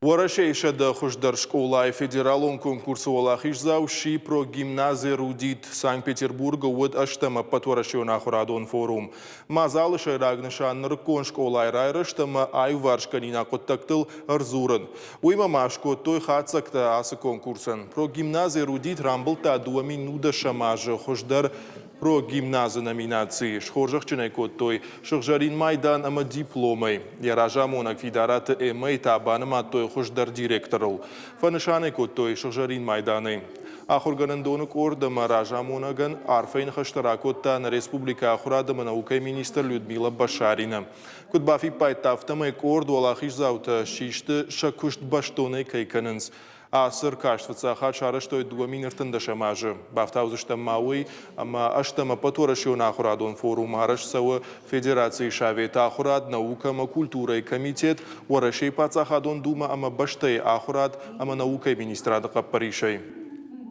Уӕрӕсейы 100 хуыздӕр скъолайы федералон конкурсы уӕлахиздзау сси прогимназ Эрудит. Санкт-Петербургы уыд ӕстӕм ӕппӕтуӕрӕсеон ахуырадон форум. Мадзалы сӕйраг нысан нырыккон скъолайы райрӕзт ӕмӕ аиуварсгӕнинаг хъуыддӕгтыл ӕрдзурын. Уыимӕ ма скодтой хатдзӕгтӕ ацы конкурсӕн. Прогимназ Эрудит рамбылдта 2019 азы хуыздӕр прогимназы номинацийы. Схорзӕхджын ӕй кодтой сыгъзӕрин майдан ӕмӕ дипломӕй. Йӕ разамонӕг Фидараты Эммӕйы та банымадтой хуыздӕр директорыл. Фӕнысан ӕй кодтой сыгъзӕрин майданӕй. Ахуыргӕнӕндоны къорд ӕмӕ разамонӕгӕн арфӕйы ныхӕстӕ ракодта нӕ республикӕйы ахуырад ӕмӕ наукӕйы министр Людмила Башарина. Куыд бафиппайдта, афтӕмӕй къорд уӕлахиздзаутӕ систы, сӕ куыст бӕстонӕй кӕй кӕнынц. Ацы ӕркаст фыццаг хатт сарӕзтой 2013 азы. Бафтаудзыстӕм ма уый, ӕмӕ ӕстӕм ӕппӕтуӕрӕсеон ахуырадон форум арӕзт цӕуы Федерацийы Советы ахуырад, наукӕ ӕмӕ культурӕйы комитет, Уӕрӕсейы паддзахадон думӕ ӕмӕ бӕстӕйы ахуырад ӕмӕ наукӕйы министрады хъӕппӕрисӕй.